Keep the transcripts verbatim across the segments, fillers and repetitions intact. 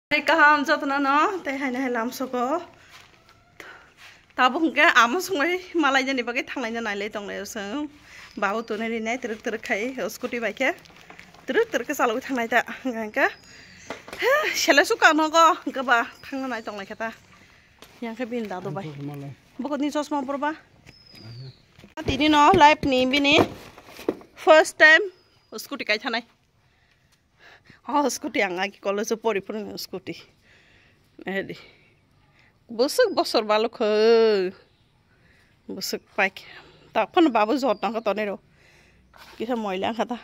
Tei kaham jotono no, tei haino hai lamsoko. Tabuk hwnkhe ama songwi malainani bagwi thanglaina nailai tonglaio chwng. Babu tonwi rinai twrwk twrwk khai scooty bai khe. Twrwk twrwk khe chalogwi thanglai ta. Hwnkhe, he, sele sukha nogo hwnkhe ba thangna nai tonglaikha ta. Yang khe bini dadu bai. Chosma lai. Bokoni chosma borba. Tini no life ni bini first time scooty kai thanai. Oh, scooty ang agi college o pori phuru scooty. Edi. Bwswk bosor balukho. Bwswk paik. Ta phano babu jot nang tonero. Kisa moila ang kata.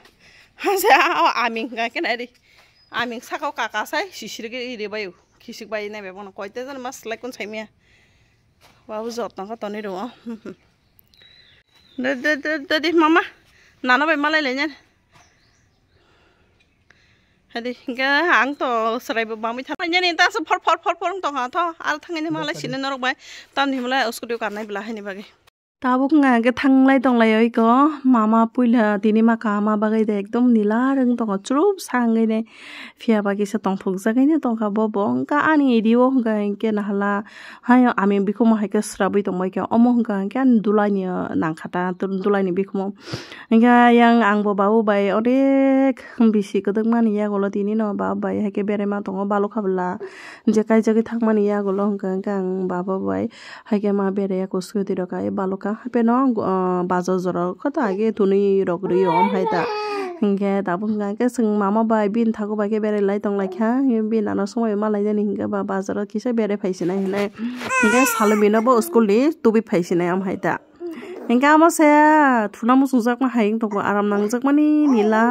Hasa aming ga kena edi. Aming sakao kaka sai sisirgi iri bayu. Kisik bai nai bebono koite jan mas lai kun sai miya. Babu jot nang tonero. De de de de mama. Nana bai malai lenyen. Hadi, hingke ang to serai bo bangwi thang. Nini ta se phor phor phor phor wng tong ha tho. Ar thangni malai sini norok bai. Tamni malai scooty o karnai bla haini bagwi. Tabuk wngkha hingke thanglai tonglai oi ko. Mama puila tini ma kama bagwi de ekdom nila rwng tongo. Chwrup sa wngwi de phiya ba kisa tongthok jagwi de tongkha bo bo. Wngkha ani edi o hingka hingke nahala. Hayo ami bikhumo hai khe srabwi tongbai khe omo hwnkha hwnkhe ani dulai ni nangkha ta dulai ni bikhumo hwnkhe yang ang bo babu bai onek bisi kwdwkma ni yagulo tini no babu bai hai khe berema tongo balokha bwla je kaijagwi thangmani yagulo hwnkha hwnkhe ang babu bai hai khe ma beraiya kusugo twi rwkha balokha hapheno bazar jora kho ta age thwnwi rok rwi om hai ta hwnkhe tabuk hwnkha hwnkhe chwng mama bai bini thago bai khe berai lai tong lai kha bini nana swngbai ma lai jani hwnkhe ba bazar o kisa berai phai sinai hinui. Hingke salomino bo school ni tubi phai sinai am hai ta. Hingke amo se thuna muchungjakma hai wng tongkha aram nangjakmani nila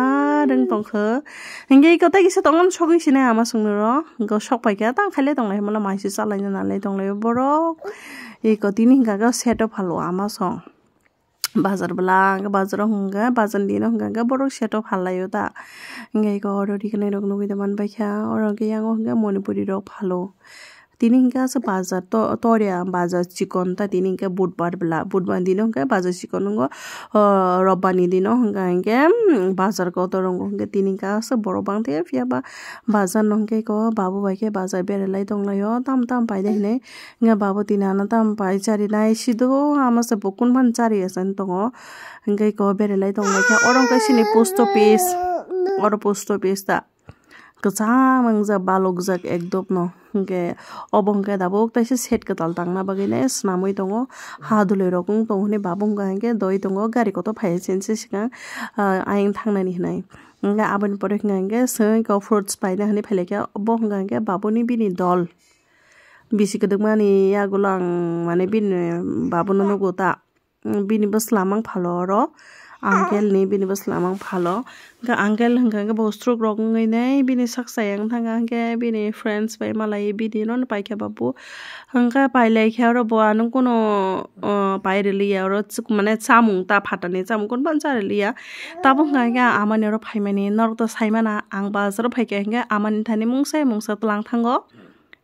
rwng tongkha. Hingke iko tei kisa tongo sogwi sinai ama songno iko sok paikha tang khailai tonglai himla maisi chalaina nalai tonglai borok. Iko tini hingka khe seto phalo ama song. Bazar bwla hwnkhe bazar o hwnkhe bazar ni dino hwnkhe borok seto phalai o ta hwnkhe eko oro rignai rok nugui tongmani baikha oro hwnkhe yang o hwnkhe monipuri rok phalo tini hwnkhe aswk bazar to toria bazar chikon ta tini hwnkhe budbar bwla budbar dino hwnkhe bazar chikon wngo o robbar ni dino hwnkhe hwnkhe bazar kotor wngo hwnkhe tini hwnkhe aswk borok bangthe phiyaba bazar no hwnkhe eko babu bai khe bazar berai lai tong lai o tam tam paide hinui. Hingke babu tini ano tamo pai charinai sido ama se bo kunphani chari asai tongo. Hingke eko berai lai tong lai khe oro hingke sini post office oro post office ta kwcham wngjak balokjak ekdom no hingke obo hingke tabuk teisa set kwtal tangna bagwi nai swnamwi tongo ha duloi rok wng tongo hwnwi babu hingka hingke doi tongo gari kotor phai sinsi swkang ayang thangnani hinui hingke aboni pore hingka hingke swngwi kok fruits paina hinui phailaikha obo hingka hingke babuni bini dol. Bisi kwdwkmani yagulo ang mane bini babuno nugo ta bini bwsla mang phalo oro uncle ni bini bwsla mang phalo hwnkhe uncle hwnkha khe bo stroke rok wngwi nai bini sak sayang thangkha hwnkhe bini friends bai malai bini no paikha babu hwnkhe pailai khe oro bo ano kuno pai rwliya oro mane chamung ta phatani chamung kunubani cha rwliya tabuk hwnkha khe amani oro phaimani norok to saimana ang bazaro phaikha hwnkhe amani thani mungsa mungsa twlang thango.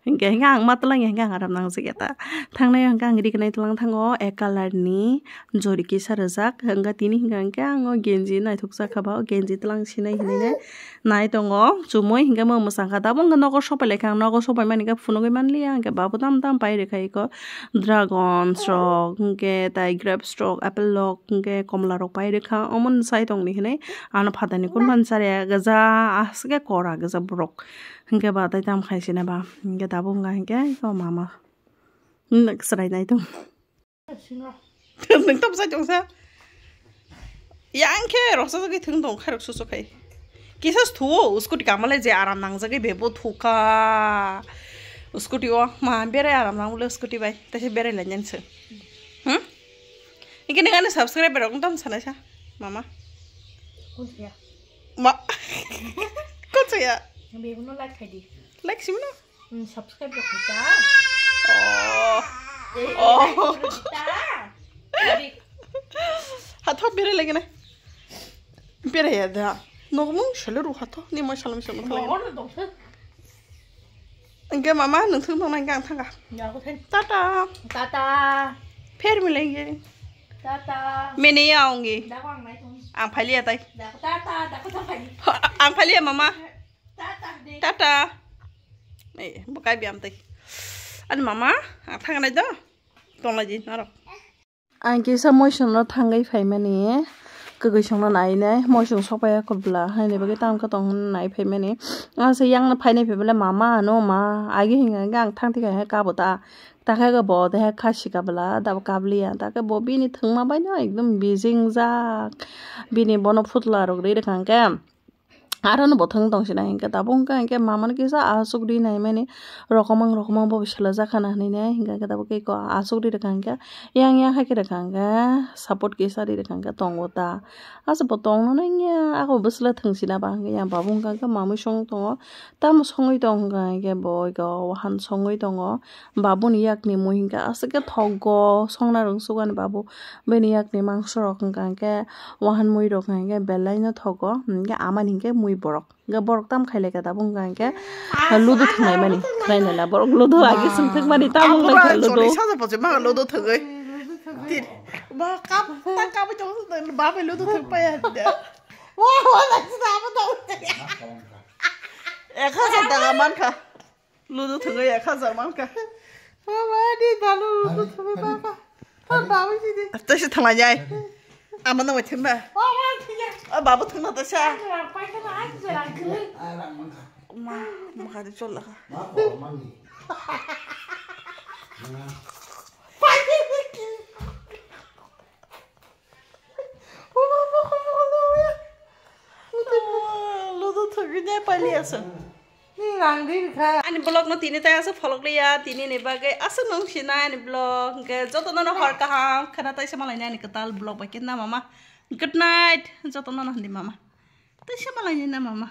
Hingke hingke ang ma twlang ya hingke ang aram nang jageta. Thangnai hingke ang rignai twlang thango ek colour ni jori kisa rijak hingke tini hingke hingke ang o genji naithok jak kha ba o genji twlang sinai hinui nai tongo chumui hingke mo mwsang kha tabuk hingke nogo sopai lai kha ang nogo sopai mani hingke phunugui manliya hingke babu tam tam pai rikha iko dragons rok hingke tai grapes rok apple rok hingke komla rok pai rikha omo sai tongni hinui ano phatani kunmani chari ya gajaa aswk khe kora gajaa borok. Hingke ba tai tam khai sina ba. Hingke tabuk hingka hingke ko mama. Nwk chwrai nai tong. Nwng tam sai tong sa. Yang khe roksa jagwi thung tong khai rok susu khai. Kisa thu scooty kamale je aram nang jagwi bebo thuka. Scooty o ma berai aram nang bole scooty bai. Taise berai lai nyan se. Hmm? Hingke nang ani subscriber rok tam sanai sa. Mama. Kuntiya. Ma. Kotsa ya. Bebuno like khai di. Like simi no. Hmm, subscribe rok khai ta. Oh. Eh, oh. Like rok khai ta. Jadi. Hatho berai lagi na. Berai ya da. Nokmung selo ru hatho. Ni mo salam salam khalai. Nokmung dong se. Hingke mama nwng thung thung nang ang thangka. Ya ko thai. Tata. Tata. Pher milenge. Tata. Mene ya ongi. Da ko ang nai thung. Ang phailiya tai. Da ko tata, da ko thang khai. Ang phailiya mama. Tata de. Tata. Ei, bo kai biam tei. Ani mama, ang thangnai do. Tonglai di norok. Ang kisa moisong no thangwi phaimani. Kwgwi songno nai nai. Moisong sokpaiya kobla. Haini bagwi tamo khe tong hwn nai phaimani. Ang se yang no phainai phai bole mama ano ma. Agi hinga ang thang thika he kabo ta. Takhe bo de he khasi kabla. Dabo kabliya. Takhe bo bini thwngma bai no ekdom bijing jak. Bini bono phutla rok ri rwkha hwnkhe. Aro no bo thwng tong sina hinkhe tabuk wngkha hinkhe mama no kisa aswk ri naimani rokomang rokomang bo selajak khana hinwi nai hinkhe tabuk khe eko aswk ri rwkha hinkhe yang yang hai khe rwkha hinkhe support kisa ri rwkha hinkhe tongo ta aswk bo tongno nangya ako bwswla thwng sina ba hinkhe yang babu wngkha hinkhe mamwi song tongo tamo songwi tong hinkhe bo eko wahan songwi tongo. Babuni yakni mui hinkhe aswk khe thogo songna rwngsukgo ani babu. Bini yakni mangso rok hinkha hinkhe wahan mui rok hinkha hinkhe belai no thogo hinkhe amani hinkhe mui borok hinkhe borok tam khai laikha tabuk hinkha hinkhe ludo thwngnaimani khwnainala borok ludo agi swngthwkmani tamo wngkha ludo. Saja poche ma ludo thwgwi. Ba kap ta kap chong ba bai ludo thwgpaya. Wa wa la sida ba ta. Ekha sa ta mankha. Ludo thwngwi ekha jak mankha. Baba, di dalu ludo thwngwi baba. Thon babu sidi. Taisa thangla jai. Ama nang thimba. Baba, thwngya. O babu thwngna taisa. Paisa na aji jora gwi. Ma, ma khadi chol la. Paisa ki. Ludo thwgwi nai pali aswk. Ni rang ri kha. Ani vlog no tini tai aswk pholok liya, tini ni bagwi aswk nung sinai ani vlog. Hwnkhe joto no hor kaham khana taisa malai nai ani kwtal vlog bai khe na mama. Good night joto no hindi mama. Taisa malai nai na mama.